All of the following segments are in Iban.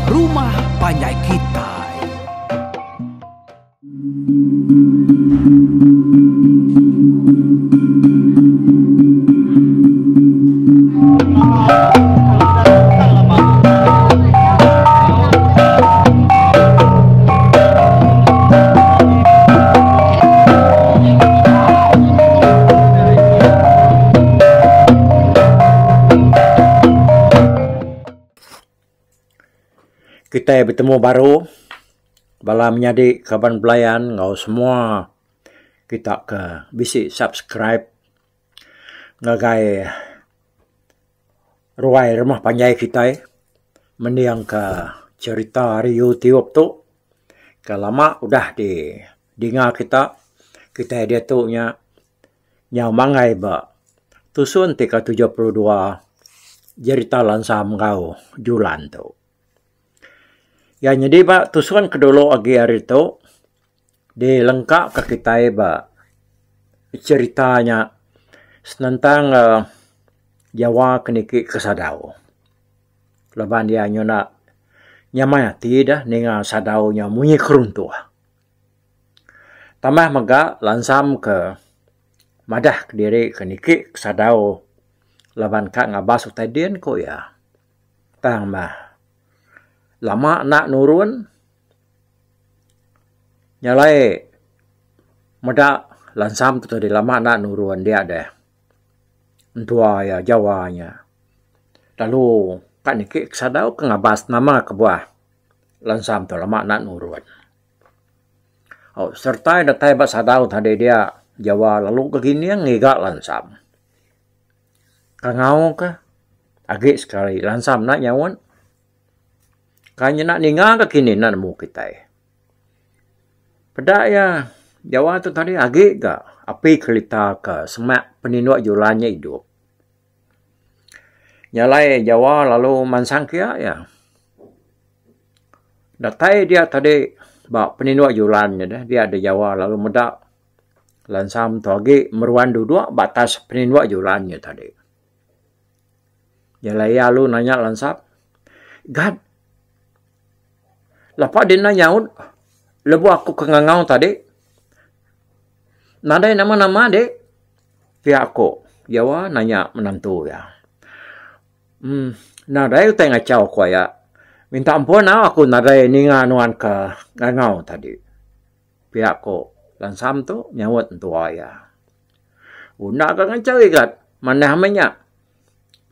Rumah Panjai Kitai. Kitai betemu baru bala menyadi kaban belayan enggau semua kita ke bisi subscribe ngagai ruai rumah panjai kitai mending ka cherita ari YouTube tu ke lama udah di dinga kita kitai diatu nya nyau manggai ba tusun ti ke 72 jerita Lansam enggau Julan tu. Iya nyadi ba tusun ke dulu agi ari tu dilengka ka kitai ba cherita nya senentang uhh Jawa ke niki ke Sadau. Laban iya nyuna nyamai ati deh ninga Sadau nya munyi keruntuh. Tambah mega Lansam ke madah kediri ke niki ke Sadau laban ka ngabas utai din ku iya. Tang meh lama enda nurun nya alai meda Lansam tu tadi lama enda nurun dia deh entua iya jawa nya lalu ka niki ke Sadau ke ngabas nama kebuah Lansam tu lama enda nurun. Au sereta iya datai ba Sadau tadi dia jawa lalu gegining ngiga Lansam. Kangau ka agi sekali Lansam enda nyaut. Ka nyena ninga ka kini enda nemu kitai. Peda iya jawa tu tadi agi ga api kelita ka semak peninduk julan nya idup. Nya alai jawa lalu mansang kiya iya. Datai dia tadi ba peninduk julan nya deh dia da jawa lalu meda Lansam tu agi meruan duduk ba atas peninduk julan nya tadi. Nya alai iya lalu nanya Lansam, Gat, lapa deh enda nyaut lebuh aku ke ngangau tadi? Nadai nama-nama deh pia ku Jawa nanya menantu iya. Uhh nadai utai ngachau ku aya. Minta ampun au aku nadai ninga nuan ke ngangau tadi. Pia ko Lansam tu nyaut entua iya. Unda ka ngachau igat manah meh nya.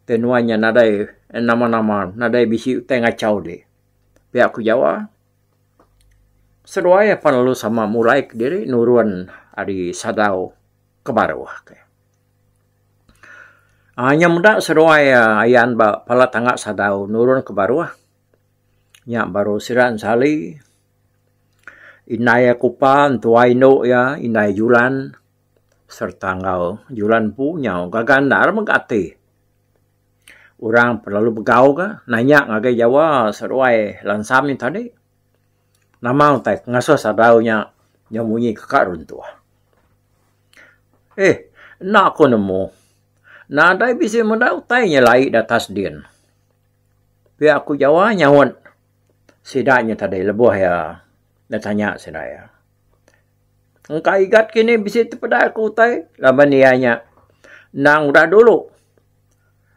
Ti nuan nya nadai nama-nama nadai bisi utai ngachau dih. Pia ku Jawa. Seduai apan lalu sama mulai kediri nurun ari Sadau ke baruh. Aaa nya meda seduai ayan ba pala tangga Sadau nurun ke baruh nya baru sida ensali. Indai iya kupa entua indu iya indai Julan sereta enggau Julan empu nyau gaga endar mega ati. Orang perlu begau ka nanya ngagai Jawa seduai Lansam nya tadi nama utai ngasuh sadau nya nyau munyi keka runtuh. Eh enda ku nemu nadai bisi meda utai nyelai da atas din. Pia ku Jawa nyaut. Sida nya tadi lebuh iya betanya sida iya. Engka igat kini bisi tepeda ku utai laban iya nya endang udah dulu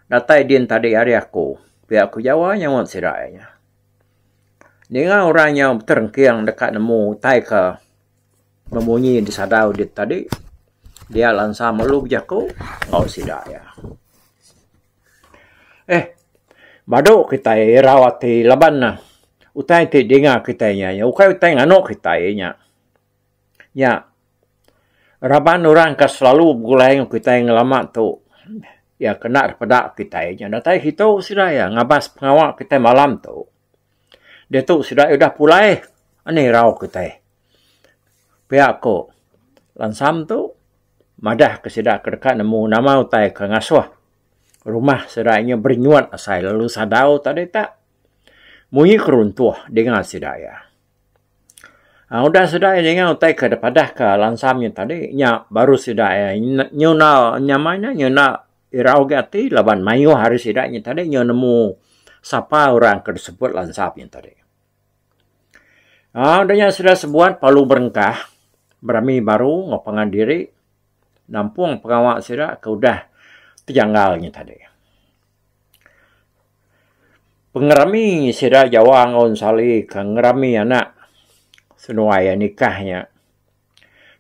datai din tadi ari aku pia ku Jawa nyaut sida iya nya. Ninga orang nya beterengking deka nemu utai ke bemunyi disadau din tadi dia lansa melu bejaku enggau sida iya. Eh badu kitai irau ati laban ne utai ti dinga kitai nya nya ukai utai nganu kitai nya. Nya raban orang ke selalu begulai ngan kitai ngelama tu iya kena peda kitai nya datai kitu sida iya ngabas pengawa kitai malam tu. Diatu sida udah pulai anih irau kitai. Pia ku Lansam tu madah ke sida ke deka nemu nama utai ke ngasuh Rumah sida inya berinyut asai lalu sadau tadi tak munyi keruntuh dinga sida iya. Aaa udah sida iya ninga utai ke dipadah ka lansam nya tadi nya baru sida iya nyuna nyamai nya nyuna irau agi ati laban mayuh ari sida nya tadi nyau nemu. sapa orang ke disebut Lansam nya tadi. Aaa udah nya sida sebuat perlu berengkah berami baru enggau pangan diri nampung pengawa sida ke udah tejanggal nya tadi. Pengerami sida Jawa enggau Ensali ke ngerami anak seduai iya nikah nya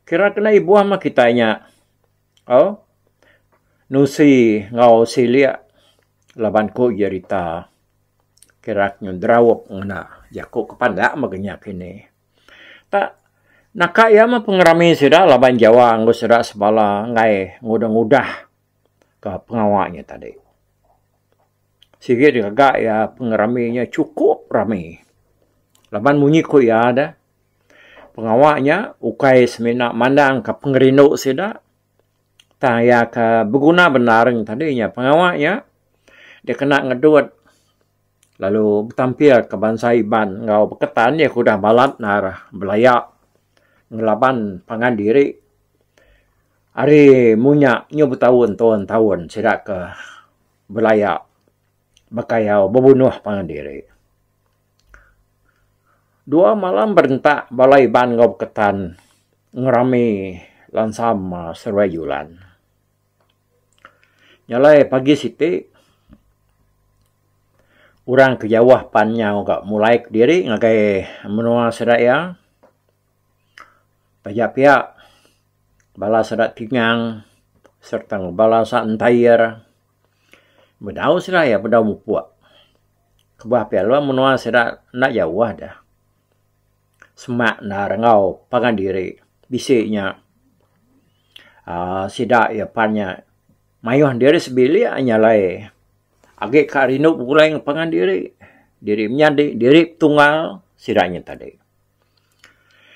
kira kena ibuh meh kitai nya au nusi enggau silik laban ku jerita. Kira ke nyeraup ngena jaku ke pandak meh nya kini. Tak naka iya meh pengerami sida laban jawa enggau sida sebala enggai ngudah-ngudah ka pengawa nya tadi. Sigi digaga iya pengerami nya chukup rami laban munyi ku iya deh pengawa nya ukai semina mandang ka pengerindu sida. Tang iya ke beguna bendar tadi nya pengawa nya dikena ngedut lalu betampil ke bansa Iban enggau beketan iya ke udah balat nar belaya ngelaban pangan diri ari munya nyu betaun taun taun sida ke belaya bekayau bebunuh pangan diri. Dua malam berentak bala Iban enggau Beketan ngerami lansam seruai julan. Nya alai pagi siti orang ke jauh pan nyau ga mulai kediri ngagai menua sida iya. Taja pia bala sida Tingang serta bala sida Entair bedau sida iya bedau mupuk. Kebuah pia lalu menua sida enda jauh deh. Semak endar enggau pangan diri bisi nya aaa sida iya pan nya mayuh diri sebilik nya alai agi ka rindu begulai ngan pangan diri, diri menyadi, diri petunggal sida nya tadi.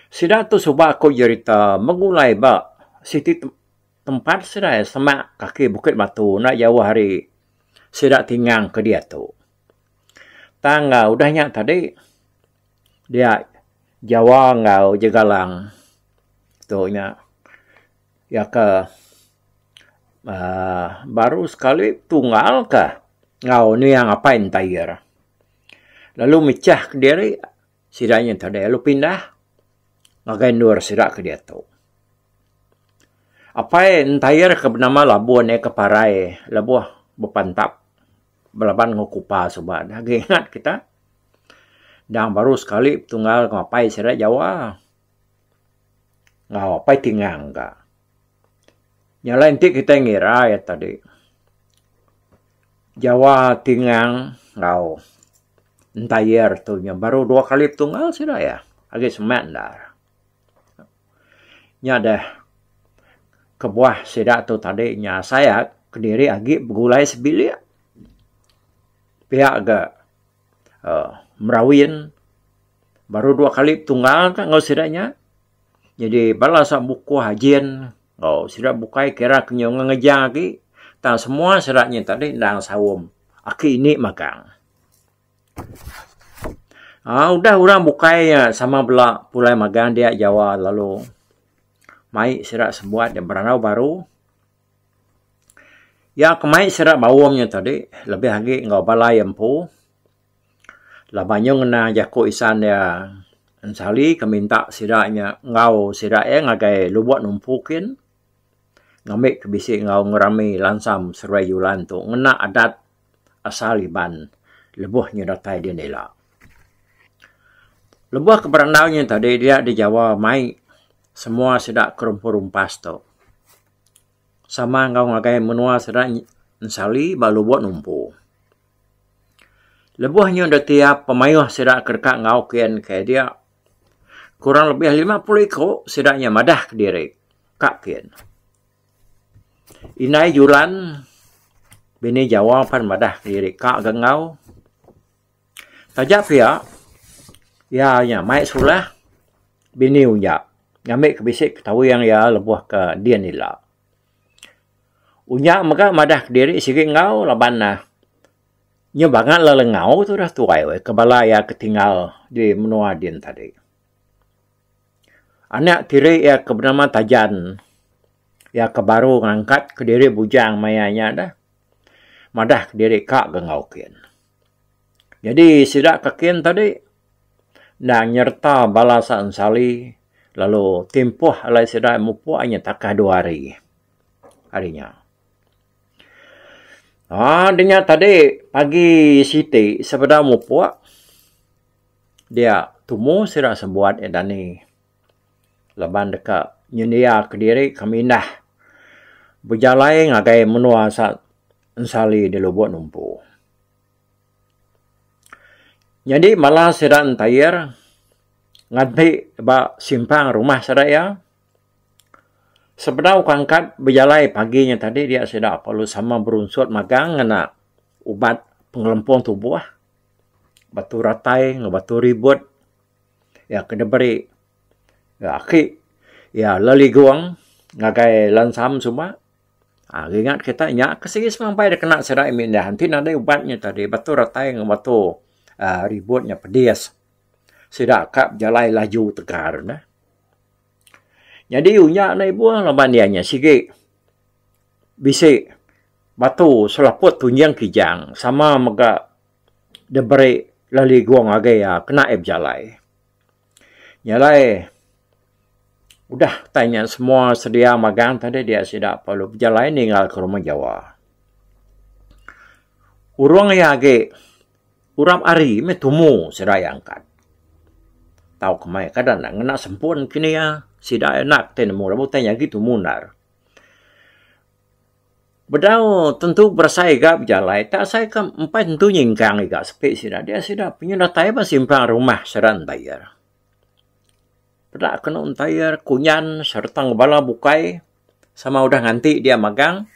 Sida tu suba ku jerita begulai ba siti tempat sida semak kaki Bukit Batu enda jauh ari sida tingang ke diatu. Tang udah nya tadi dia Jawa enggau Jegalang tu nya iya ke uhh baru sekali tunggal ka enggau niang apai entair. Lalu mechah kediri sida nya tadi lalu pindah ngagai endur sida ke diatu. Apai entair ke benama Labun iya ke parai lebuh bepantap belaban enggau kupa suba ne agi ingat kita. Dang baru sekali betunggal enggau apai sida jawa enggau apai tingang ka. Nya alai enti kitai ngira iya tadi jawa tingang enggau entair tu nya baru dua kali betunggal sida iya agi semak endar. Nya deh kebuah sida tu tadi nya asai kediri agi begulai sebilik pia ga uhh merawin baru dua kali betunggal ka enggau sida nya. Jadi bala sa bukuh ajin enggau sida bukai kira ke nyau ngejang agi tang semua sida nya tadi endang saum aki ini magang. Aaa udah orang bukai sama bela pulai magang dia jawa lalu mai sida sebuat da berandau baru. Iya ke mai sida baum nya tadi lebih agi enggau bala iya empu laban nyau ngena jaku isan iya ensali ke minta sida nya enggau sida iya ngagai lubok numpu kin ngambi ke bisi enggau ngerami lansam seruai julan tu ngena adat asal Iban lebuh nya datai din ila. Lebuh ke berandau nya tadi dia dijawa mai semua sida ke rumpas-rumpas tu sama enggau ngagai menua sida ensali ba Lubok Numpu. Lebuh nya deh tiap pemayuh sida ke deka enggau kin ke dia kurang lebih 50 iku sida nya madah kediri ka kin. Indai Julan bini Jawa pan madah kediri ka ga enggau. Taja pia iya nya mai sulah bini unya ngambi ke bisi ketawing iya lebuh ke din ila. Unya mega madah kediri sigi enggau laban ne nyau bangat lelengau tudah tuai ke bala iya ke tinggal di menua din tadi. Anak tiri iya ke benama Tajan iya ke baru ngangkat kediri bujang maya nya deh madah kediri ka ga enggau kin. Nyadi sida ke kin tadi endang nyereta bala sa ensali lalu timpuh alai sida mupuk inya takah dua hari. Hari nya. Aaa dinya tadi pagi siti sebedau mupuk dia tumu sida sebuat iya dani laban deka nyendia kediri ke mindah bejalai ngagai menua sa ensali di Lubok Numpu. Nyadi bala sida entair nganti ba simpang rumah sida iya. Sebedau ke angkat bejalai pagi nya tadi dia sida perlu sama berunsut magang ngena ubat pengelempung tubuh batu ratai enggau batu ribut iya ke diberi aki iya leligung ngagai lansam suba. Aaa ringat kita nya ke sigi semampai da kena sida mindah enti nadai ubat nya tadi batu retai enggau batu aaa ribut nya pedis. Sida ka bejalai laju tegar ne. Nyadi unya ne ibuh laban iya nya sigi bisi batu selaput tunjing kijang sama mega diberi leligung ngagai iya kena iya bejalai. Nya alai udah utai nya semua sedia magang tadi dia sida perlu bejalai ninggal ke rumah jawa. Urung iya agi urap hari meh tumu sida iya angkat. Tau ke mai kada ne ngena sempun kini iya sida enda ti nemu laban utai nya agi tumu endar. Bedau tentu berasai ga bejalai tak asai ka empai tentu nyingkang iga sepi sida dia sida penyu datai ba simpang rumah sida entayar. Peda kenu entayar kunyan sereta enggau bala bukai sama udah nganti dia magang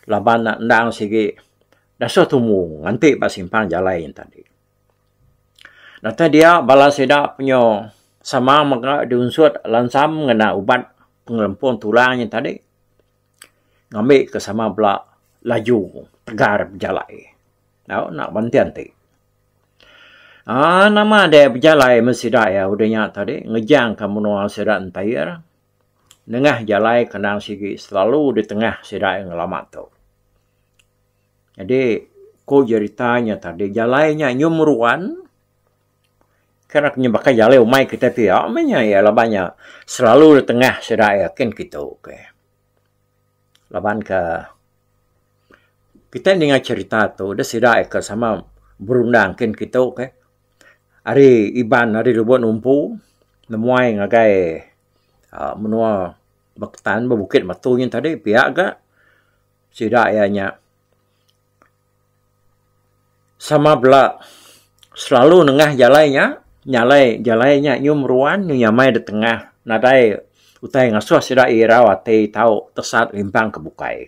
laban ne endang sigi dasuh tumu nganti ba simpang jalai yen tadi. Datai dia bala sida penyu sama mega diunsut lansam ngena ubat pengelempung tulang yen tadi. Ngambi ke sama bela laju tegar bejalai. Tau enda ba enti enti. Aaa nama deh bejalai meh sida iya udah nya tadi ngejang ka menua sida entair nengah jalai kenang sigi selalu ditengah sida iya ngelama tu. Jadi ku jerita nya tadi jalai nya nyau meruan kira ke baka jalai umai kitai pia meh nya iya laban nya selalu ditengah sida iya kin kitu ke. Laban ke kitai ninga cherita tu deh sida iya ke sama berundang kin kitu ke ari Iban ari Lubok Numpu nemuai ngagai aaa menua Baketan ba Bukit Matu nyin tadi pia ga sida iya nya. Sama bela selalu nengah jalai nya, nyalai jalai nya nyu meruan nyu nyamai da tengah nadai utai ngasuh sida irau ati tau tesat limpang ke bukai.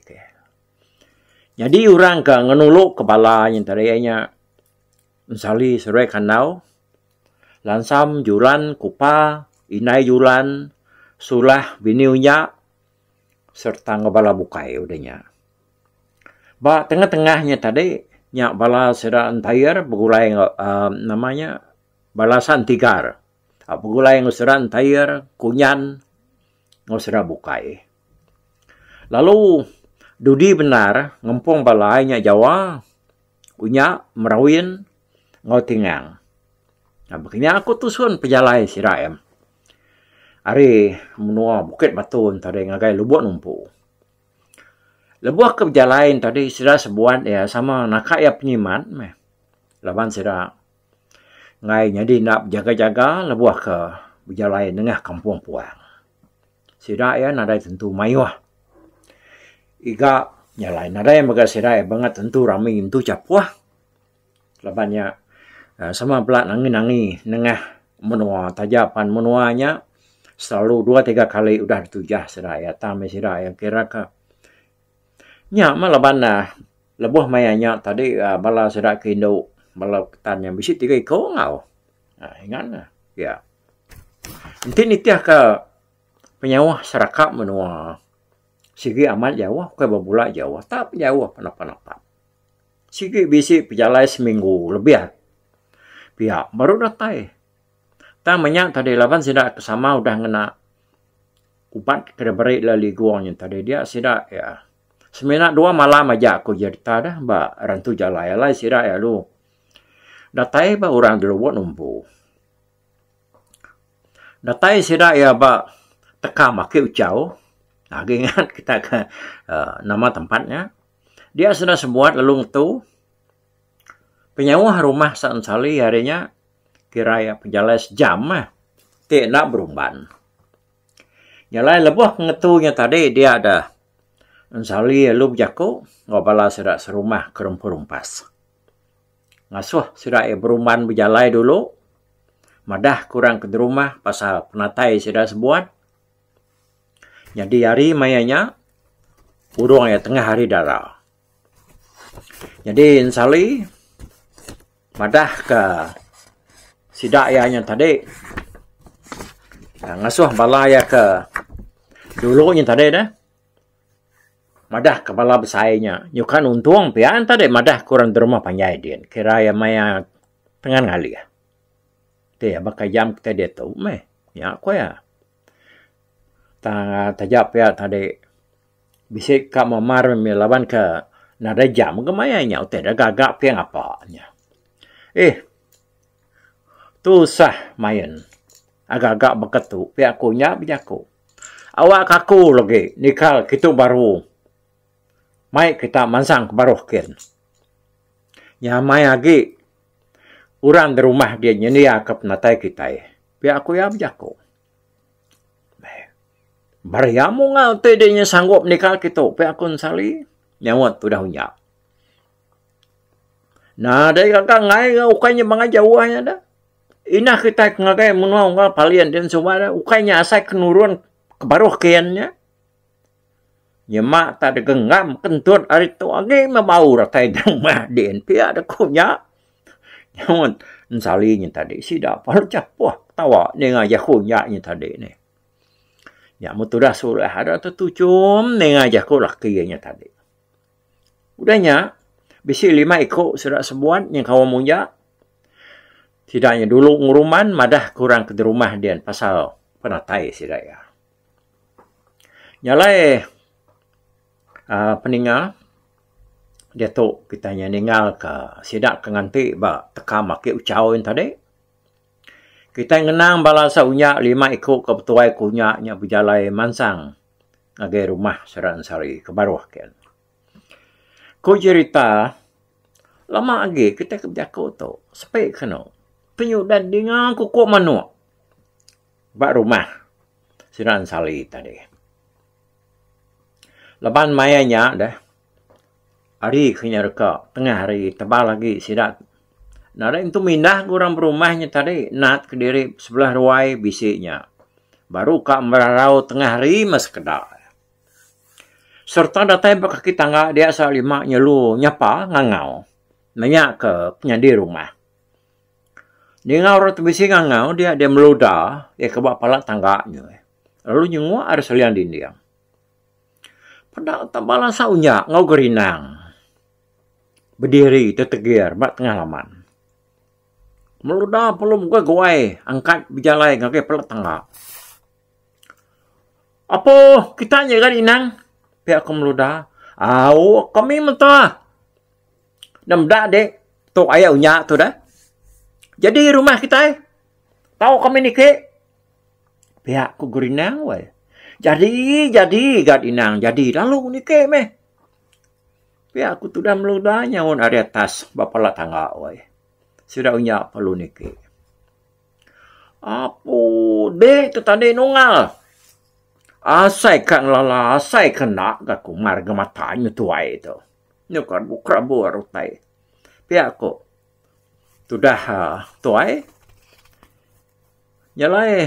Nyadi orang ke ngenulu ke bala nyin tadi iya nya Ensali seduai Kandau, Lansam, Julan, Kupa, Indai Julan, Sulah, Bini Unya sereta enggau bala bukai udah nya. Ba tengah-tengah nya tadi nya bala sida entire begulai enggau uhh nama nya bala Santigar begulai enggau sida entire Kunyan enggau sida bukai. Lalu dudi bendar ngempung bala nya Jawa Unya Merawin enggau Tingang. Baka nya aku tusun pejalai sida iya ari menua Bukit Batu tadi ngagai Lubok Numpu. Lebuh ke bejalai ne tadi sida sebuat iya sama naka iya penyimat meh laban sida enggai nyadi enda bejaga-jaga lebuh ke bejalai nengah kampung puang. Sida iya nadai tentu mayuh iga jalai nadai mega sida iya bangat tentu rami entu chapuh laban nya sama bela nangi-nangi nengah menua taja pan menua nya selalu dua tiga kali udah ditujah sida iya tang meh sida iya kira ka nya mah laban ne lebuh maya nya tadi uhh bala sida ke indu bala ketan nya bisi tiga iko enggau uhh ingat ne pia. Enti nitih ka penyauh seraka menua sigi amat jauh bukai bebula jauh tak jauh napa-napa. Sigi bisi pejalai seminggu lebih pia baru datai. Tang menya tadi laban sida ke sama udah ngena ubat ke diberi leligung nya tadi dia sida iya semina dua malam aja ku jerita deh ba rantu jalai alai sida iya lalu. Datai ba orang di Lubok Numpu. Datai sida iya ba Tekam Aki Uchau, agi ingat kita ke uhh nama tempat nya. Dia sida sebuat lalu ngetu penyauh rumah San Sali ari nya kira iya pejalai sejam mah ti enda berumban. Nya alai lebuh ke ngetu nya tadi dia deh Ensali lalu bejaku enggau bala sida serumah ke rumpas. Ngasuh sida iya berumban bejalai dulu madah ke orang ke derumah pasal penatai sida sebuat. Nyadi hari maya nya urung iya tengah hari dara. Nyadi Ensali madah ke sida iya nya tadi ngasuh bala iya ke dulu nya tadi neh. Madah ke bala besai nya nyuka nuntung pia enta deh madah ke orang da rumah panjai din kira iya maya tengan ngalih. Ti baka jam kitai diatu meh nya ku iya. Tang taja pia tadi bisi ka memar mih laban ke nadai jam ga maya nya utai da gaga pia ngapa nya. Eh tusah main aga-aga baka tu pia ku nya bejaku. Awak ka aku legi nikal kitu baru mai kita mansang ke baruh kin. Nyamai agi orang da rumah dia nyendia ka penatai kitai pia ku iya bejaku. Bari amu enggau ti deh nya sanggup nikal kitu pia ku Ensali nyaut tudah unya. Nadai gaga enggai ukai nya bangai jauh nya dah. Inah kitai ke ngagai menua unggal palin din suba dah ukai nya asai ke nurun ke baruh kian nya. Nyema tak digenggam kentut ari tu agi meh bau datai da rumah din pia da ku nya. Nyaut ensali nya tadi sida palu chapuh ketawa ninga jaku nya nya tadi nih. Nya meh tudah sulah ada tetuchum ninga jaku laki nya tadi. Udah nya, bisi lima iku sida sebuat nyengkaum Unja. Sida nya dulu ngeruman madah ke orang ke derumah din pasal penatai sida iya. Nya alai uhh peninga diatu kita nya ninggal ka sida ke nganti ba tekam aki Uchau yen tadi. Kitai ngenang bala sa unya lima iku ke betuai ke unya nya bejalai mansang ngagai rumah Sera Ensari ke baruh kian. Ku jerita lama agi kitai ke bejaku tu sepi kenu penyudan dinga kukuk manuk ba rumah Sera Ensari tadi. Laban maya nya deh Hari ke nya deka tengah hari tebal agi sida nadai entu mindah ga orang berumah nya tadi nat kediri sebelah ruai bisi nya baru ka merarau tengah hari meh sekeda. Sereta datai ba kaki tangga dia sa lima nyelu nyapa ngangau nanya ke penyadi rumah. Ninga orang ti bisi ngangau dia dia meluda iya ke ba pala tangga nya lalu nyenguk ari seliang dinding. Peda tak bala sau nya enggau gerinang bediri tetegir ba tengah laman. Meluda perlu mega guai angkat bejalai ngagai pela tangga. Apo kita nya ga inang pia ku Meluda. Au kami menta. Enda meda dik tu aya unya tu deh. Jadi rumah kitai tau kami niki. Pia ku Gerinang weh. Jadi jadi ga inang jadi lalu niki meh. Pia ku tudah meluda nyaun ari atas ba pala tangga weh. Sida unya perlu niki. Apu dek tu tadi nunggal. Asai ka ngelala asai ka enda ga ku mar ga mata nyu tuai tu. Nyu kerabu kerabu utai. Pia ku tudah tuai. Nya alai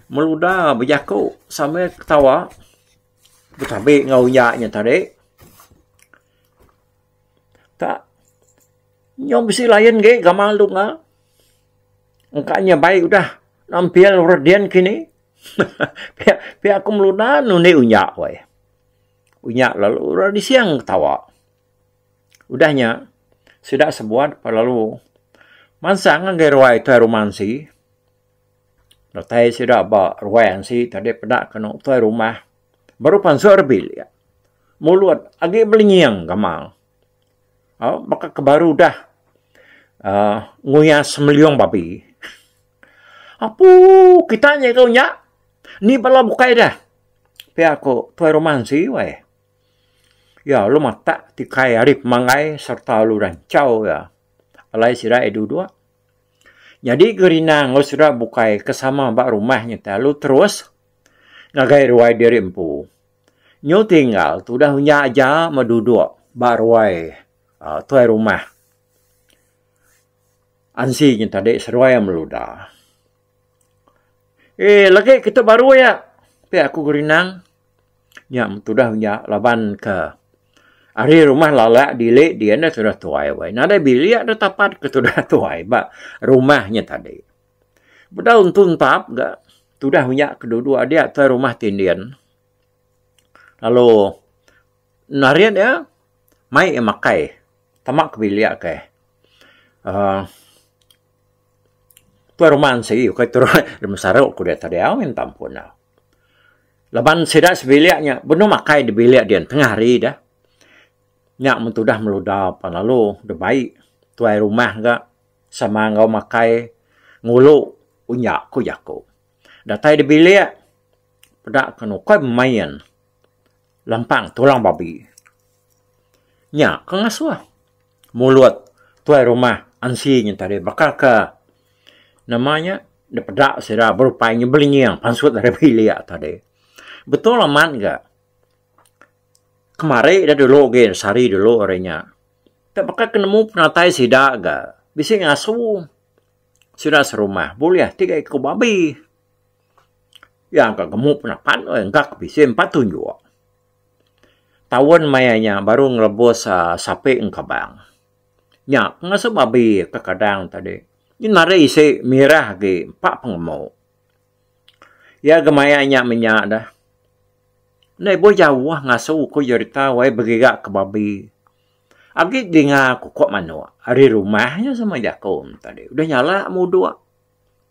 meluda bejaku sambil ketawa betabi enggau inya nya tadi. Tak nyau bisi lain agi gamal dunga. Engka nya bai udah nampil orang din kini. Pia pia ku meluda nundi unya weh. Unya lalu orang dising ketawa. Udah nya, sida sebuat pa lalu mansang ngagai ruai Tuai Rumah Ansi. Datai sida ba ruai Ansi tadi peda kenu Tuai Rumah baru pansut ari bilik. Mulut agi belinying gamal. Au baka ke baru udah. Aaa nguyah semeliung babi. Apu kita nya enggau nya ni bala bukai deh. Pia ku tuai rumah ensi weh. Iya lalu matak tikai ari pemanggai sereta lalu ranchau iya alai sida iya duduk. Nyadi Gerina enggau sida bukai ke sama ba rumah nya tadi lalu terus ngagai ruai diri empu. Nyu tinggal tudah unya aja meh duduk ba ruai uhh tuai rumah. Ansi nya tadi seruai meluda. Eee lagi kitu baru iya pia ku Gerinang. Nya meh tudah unya laban ke ari rumah lalak dili dian deh tudah tuai weh. Nadai bilik deh tapat ke tudah tuai ba rumah nya tadi. Bedau entu entap ga tudah unya ke duduk dia tuai rumah tindin. Lalu narit iya mai iya makai tama ke bilik ke uhh tuai rumah ansi ukai tuai rumah saru ku dia tadi au minta ampun. Laban sida sebilik nya benung makai di bilik dian tengah hari dah. Nya men tudah meluda pan lalu dep bai tuai rumah ga. Sama enggau makai ngulu unya ku jaku. Datai di bilik peda ke nukoi bemain lempang tulang babi. Nya ke ngasuh mulut tuai rumah ansi nya tadi baka ke nama nya dipeda sida berupai nyebelinying pansut ari bilik tadi. Betul amat ga kemari da dulu agi sehari dulu ari nya. Ka baka ke nemu penatai sida ga bisi ngasu sida serumah bulih tiga iku babi. Iya ka gemu penapat engka ke bisi empat tunjuk. Taun maya nya baru ngelebus uhh sapi engkabang. Nya ke ngasu babi kekadang tadi nyin mari isi mirah agi empa pengemu. Iya ga maya nya menya dah. Enda ibuh jauh ngasu ku jerita wai begiga ke babi. Agi dinga ku kok manok ari rumah nya sama jaku ne tadi. Udah nyala mudok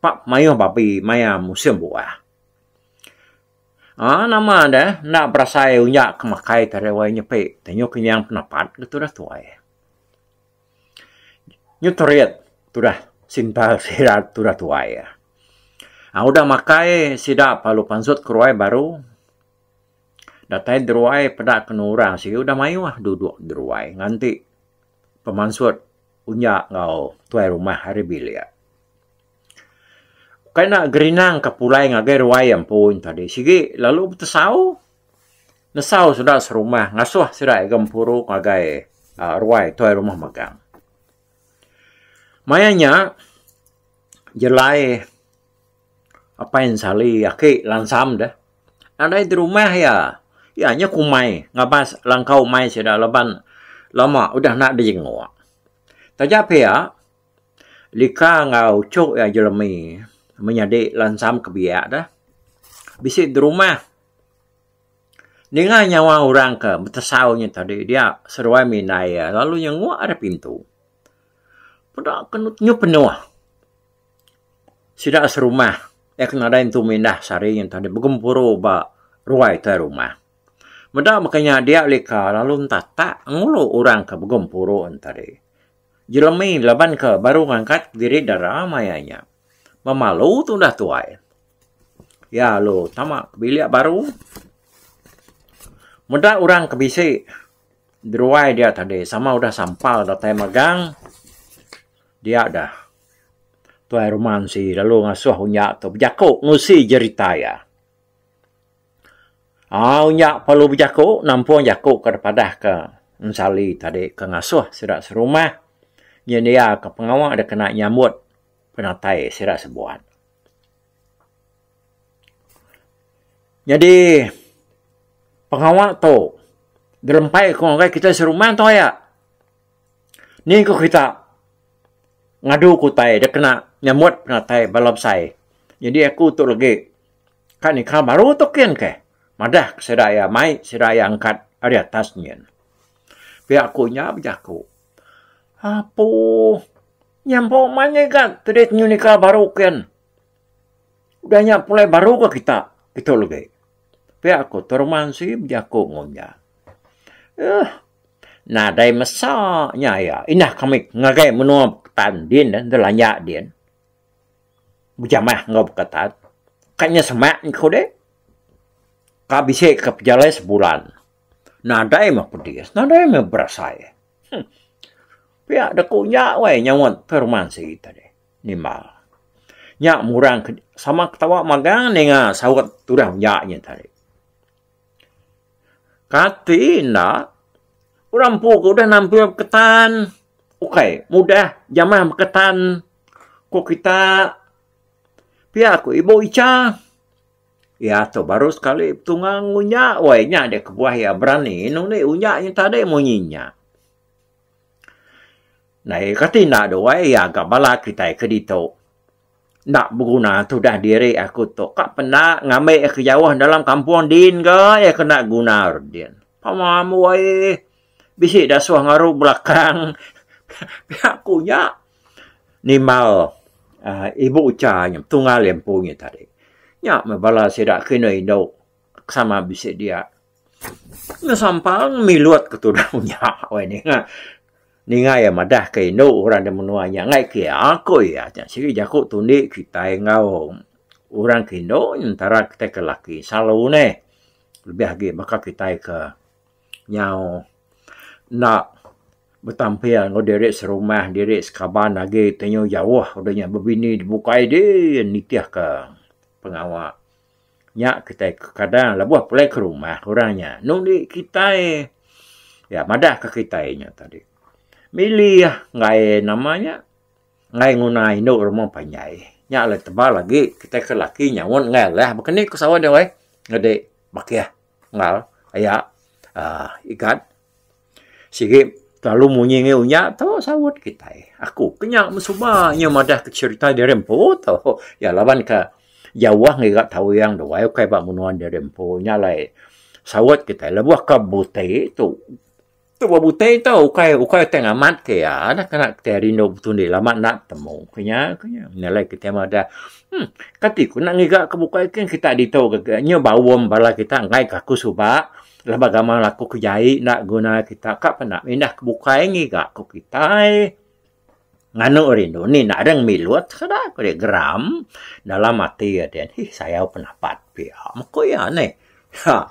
pak mayuh babi maya musim buah. Aaa nama deh enda berasai unya ke makai tadi wai nyepi tenyu kenyang penapat ke tudah tuai. Nyu terit tudah sintal sida tudah tuai. Aaa udah makai sida lalu pansut keruai baru datai deruai peda kenu orang sigi udah mayuh duduk deruai nganti pemansut unya enggau tuai rumah ari bilik. Kai enda gerinang ka pulai ngagai ruai empu tadi sigi lalu betesau nesau sida serumah ngasuh sida gempuru ngagai ruai tuai rumah magang. Maya nya jelai apai ensali aki lansam deh nadai dirumah iya. Iya nya kumai ngabas langkau umai sida laban lama udah enda dijenguk. Taja pia lika enggau uchok iya jelemi menyadi lansam ke biak deh bisi dirumah. Ninga nyawa orang ke betesau nya tadi dia seruai mindai iya lalu nyenguk ari pintu. Peda ke nyu penuh sida serumah iya ke nadai entu mindah sehari nya tadi begempuru ba ruai tuai rumah. Meda baka nya dia lika lalu entatak ngulu orang ke begempuru ne tadi. Jelemi laban ke baru ngangkat diri dara maya nya. Memalu tundah tuai. Iya lalu tama ke bilik baru. Meda orang ke bisi deruai dia tadi sama udah sampal datai magang dia dah tuai rumah ensi lalu ngasuh unya tu bejaku ngusi jerita iya. Aaa unya perlu bejaku nampung jaku ke dipadah ke ensali tadi ke ngasuh sida serumah nyendiaka pengawa dikena nyambut penatai sida sebuat. Nyadi pengawa tu dilempai ku ngagai kitai serumah tu aya. Ni ku kita ngadu ku utai da kena nyambut penatai bala besai. Nyadi aku tu legi ka nikah baru tu kin keh madah ke sida iya mai sida iya angkat ari atas nyin. Pia ku nya bejaku. Apu nyampu manyih ga tudih nyu nikah baru kin. Udah nya pulai baru ga kita kitu legi. Pia ku Termansi bejaku enggau nya. Uhh nadai mesa nya iya indah kami ngagai menua. Beketan din ne lanjak din. Bejamah enggau Beketan. Ka nya semak ku deh. Ka bisi ka pejalai sebulan. Nadai meh pedis, nadai meh berasai. Huh. Pia da ku nya weh nyaut Perumansi tadi. Nimbal. Nya murang ke sama ketawa magang ninga saut tudah nya nya tadi. Kati enda orang empu ke udah nampil beketan ukai mudah jamah beketan ku kita. Pia ku Ibu Icha. Iya tu baru sekali betunga ngunya weh nya deh kebuah iya berani nundi unya nya tadi munyi nya. Nai kati enda duai iya ga bala kitai ke ditu. Enda beguna tudah diri aku tu ka penda ngambi ke jauh dalam kampung din ga iya kena guna din. Pama weh bisi dasuh ngaru belakang pia ku nya. Nimbal uhh ibu ucha nya tunggal iya empu nya tadi. Nya meh bala sida ke indu indu sama bisi dia. Ngesampal ngemilut ke tudah nya weh ninga. Ninga iya madah ke indu orang da menua nya enggai ke iya ku iya. Sigi jaku tundi kitai enggau orang ke indu entara kitai ke laki selalu neh. Lebih agi baka kitai ke nyau enda betampil enggau diri serumah diri sekaban agi ti nyu jauh udah nya bebini dibukai din nitih ka pengawa. Nya kitai kadang lebuh pulai ke rumah orang nya nundi kitai iya madah ka kitai nya tadi. Milih enggai nama nya enggai nguna indu rumah panjai. Nya alai tebal agi kitai ke laki nyaut enggai alah baka ni ku saut deh weh ngedi bakih enggau aya uhh igat. Sigi kelalu munyi ngi unya tu saut kitai. Aku ke nya mesuba inya madah ke cherita diri empu tu. Iya laban ke jauh ngiga tawing duai ukai ba menua diri empu nya alai saut kitai lebuh ke buti tu. Tu ba buti tu ukai ukai tai ngamat ke iya dah kena kitai rindu betundi lama enda betemu ke nya ke nya. Nya alai kitai madah uhh kati ku nak ngiga ke bukai kin kita ditu ke nyu baum bala kita enggai ke aku suba. Laban gamal aku ke jai enda guna kita ka penda mindah ke bukai ngiga ku kitai. Nganu rindu ni nareng milut sekeda ku deh geram dalam ati iya din hih sayau penapat pia meh ku iya neh. Ha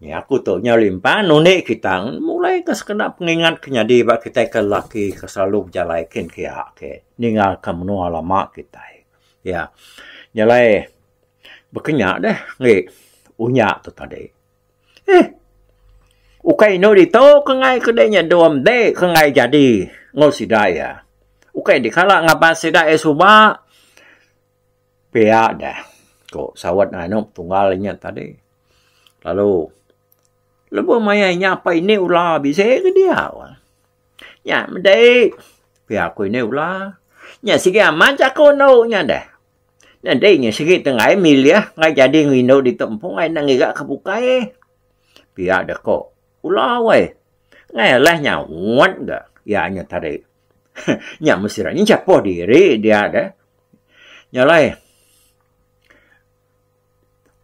nya aku tu nyau limpang nundi kita mulai ka sekeda pengingat ke nyadi ba kitai ke lelaki ke selalu bejalai kin kia ke ninggal ka menua lama kitai. Ya nya alai baka nya deh ngi unya tu tadi. Eh. Ukai inu ditu ke enggai ke deh nya dom deh ke enggai jadi enggau sida iya. Ukai dikala ngabas sida iya suba pia deh ku saut nganu tunggal inya tadi. Lalu lebuh maya inya apai ini ulah bisi ke diau. Nya medi pia ku ini ulah. Nya sigi amat jaku anu nya deh. Nyadi nya sigi tenggai milih enggai jadi ngindu ditu empu enggai enda ngiga ke bukai. Pia deh ko Ula weh. Enggai alah nyaut ga iya nya tadi. Nya mesti ra nyenchapoh diri dia deh. Nya alai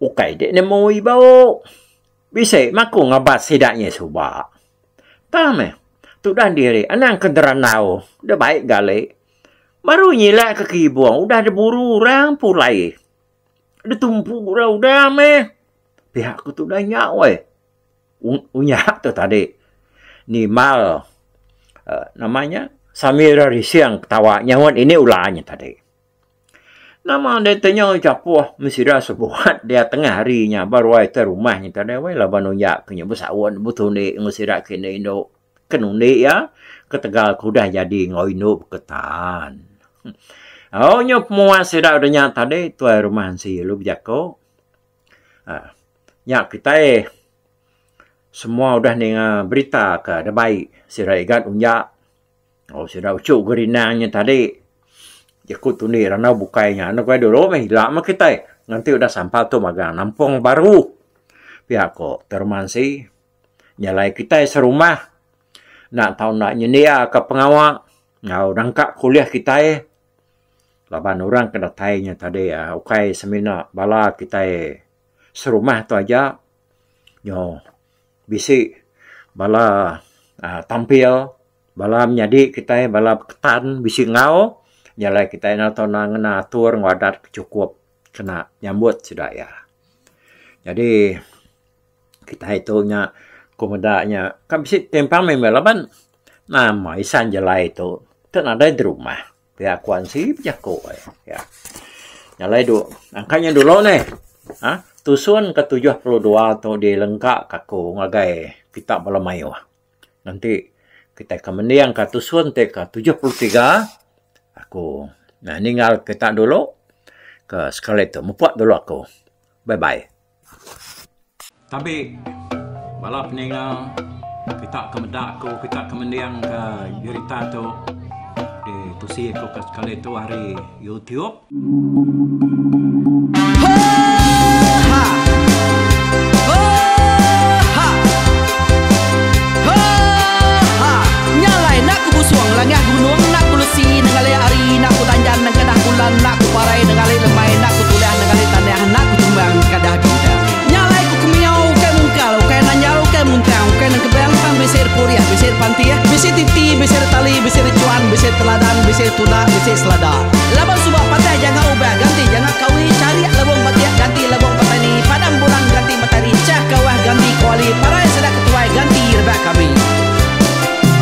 ukai dek nemu ibu. Bisi maku ngabat sida nya suba. Tang meh tudah diri anang ke derandau deh baik gali. Baru nyilak ke kibung udah diburu orang pulai. Ditumpu orang udah meh. Pihak ku tudah nya weh. Unya tu tadi. Nimbal uhh nama nya sambil ira rising ketawa nyaut ini ular nya tadi. Nama deh tanya chapuh meh sida sebuat dia tengah hari nya ba ruai te rumah nya tadi weh laban unya ke nya besaun betundi enggau sida ke indu indu. Ke nundi iya ketegal ke udah jadi enggau indu beketan. Au nya pemuas sida udah nya tadi tuai rumah ensi lalu bejaku uhh nya kitai semua udah ninga berita ke dibai sida igat unja enggau sida uchu gerinang nya tadi jaku tundi randau bukai nya anu kai dulu meh ila meh kitai nganti udah sampal tu magang nampung baru pia ko tuai rumah ensi. Nya alai kitai serumah enda tau enda nyendiaka pengawa enggau nangka ke ulih kitai laban orang ke datai nya tadi ukai semina bala kitai serumah tu aja nyu bisi bala aaa tampil. Bala menyadi kitai bala beketan bisi enggau nya alai kitai enda tau ngena atur enggau adat ke chukup kena nyambut sida iya. Nyadi kitai tu nya ku meda nya kan bisi timpang meh laban nama isan jalai tu te nadai derumah pia ku ansi bejaku iya. Nya alai du angka nya dulu neh uhh tusun ke 72 tu dilengka ka aku ngagai kita bala mayuh. Enti kitai ke mending ka tusun ti ke 73 aku ninggal kita dulu ke sekali tu mupuk dulu aku. Bye bye. Tabi bala peninga kita ke meda aku kita ke mending ka jerita tu ditusi aku ke sekali tu ari YouTube. Laban suba patah janga ubah ganti janga kawi charik lebong batik ganti lebong petani padam bulan ganti matari chah kawah ganti kuali parai sida ketuai ganti rebak kami.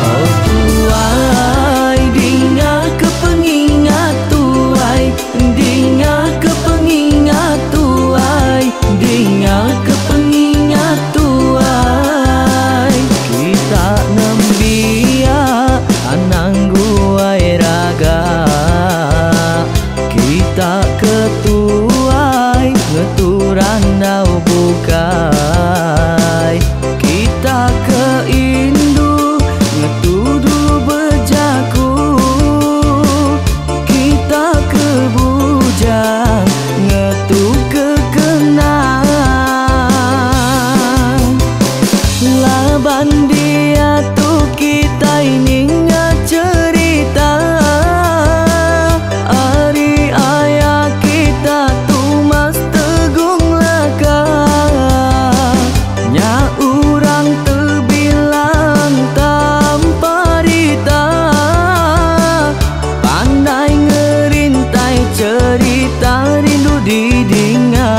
Oh tuai dinga ke pengingat tuai dinga ke pengingat tuai dinga ke pengingat tuai kita nembiak anang guai raga kita ke tuai ngetu randau bukai kita ke indu ngetu dulu bejaku kita ke bujang ngetu ke kenang laban diatu kitai ninga cherita ari aya kita Tumas Tegung Laka nya orang tebilang tanpa rita pandai ngerintai cherita rindu didinga.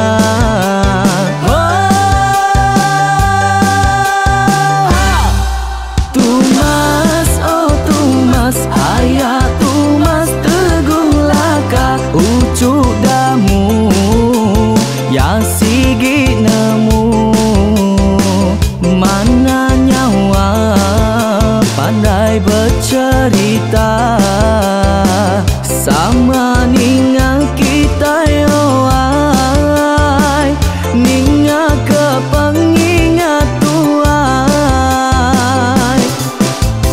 Tumas oh Tumas aya Tumas Tegung Laka uchu damu ya sigi nemu mana nyawa pandai becerita sama ninga kitai oh ai ninga ke pengingat tuai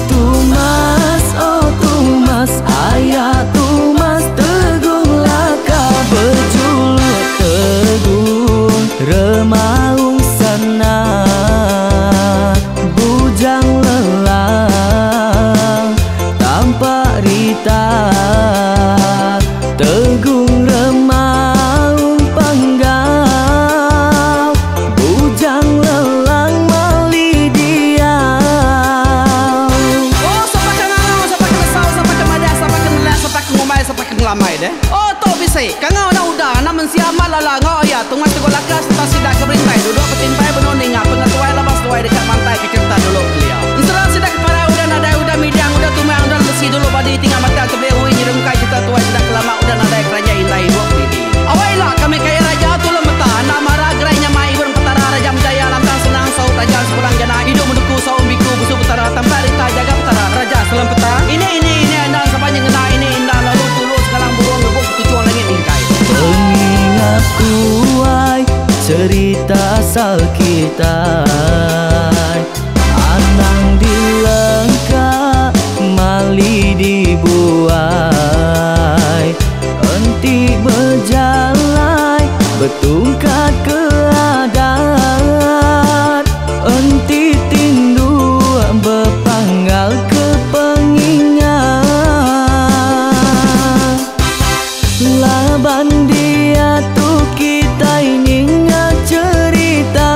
Tumas oh Tumas aya Tumas Tegung Laka bejuluk Tegung Remaung Sana Bujang Lelang tampak rita Tegung Remaung Panggau Bujang Lelang mali diau. Oh sapa ke ngangau sapa ke nesau sapa ke madah sapa ke nelak sapa ke ngumbai sapa ke ngelamai deh. Oh tu bisi kangau anak uda anak mensia amat lala enggau aya tungai tegok laka sereta sida ke berintai duduk betimpai benung ninga pengetuai laban seduai deka mantai ke cherita dulu kelia. Ensera sida ke parai udah nadai udah midang udah tumang udah lemesi dulu badi tinggal matang tebih ui nyerungkai cherita tuai sida ke lama udah nadai keranjai indai ibup didi. Awai ila kami kaya raja tulung meta enda mara gerai nyamai ibun petara raja menjaya lantang senang saut raja sepulang jana idup menuku saum biku busu petara tampak rita jaga petara raja selem peta ini ini ini enda sapa nyengenda ini enda lalu tulu segalang burung rebuk betuchung langit mingkai. Pengingat tuai cerita asal kitai anang dilengka mali dibuai enti bejalai betungkat ke adat enti tinduk bepanggal ke pengingat laban diatu kitai ninga cherita.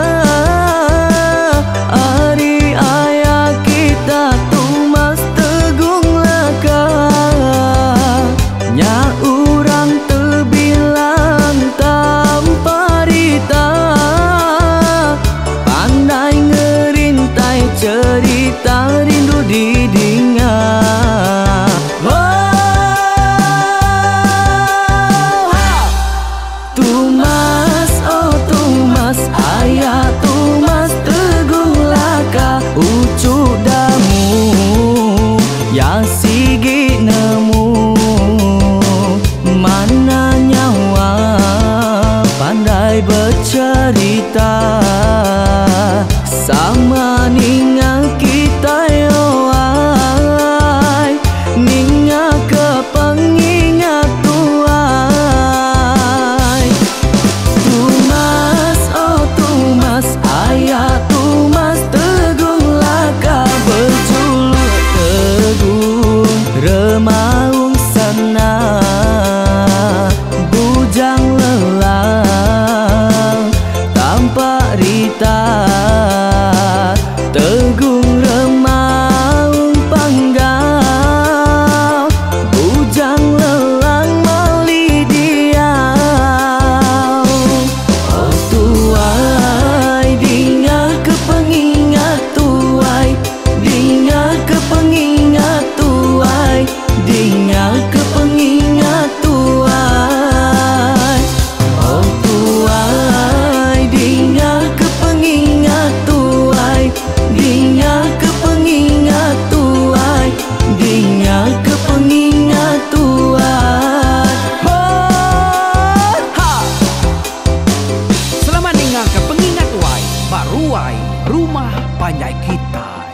Rumah panjai kita.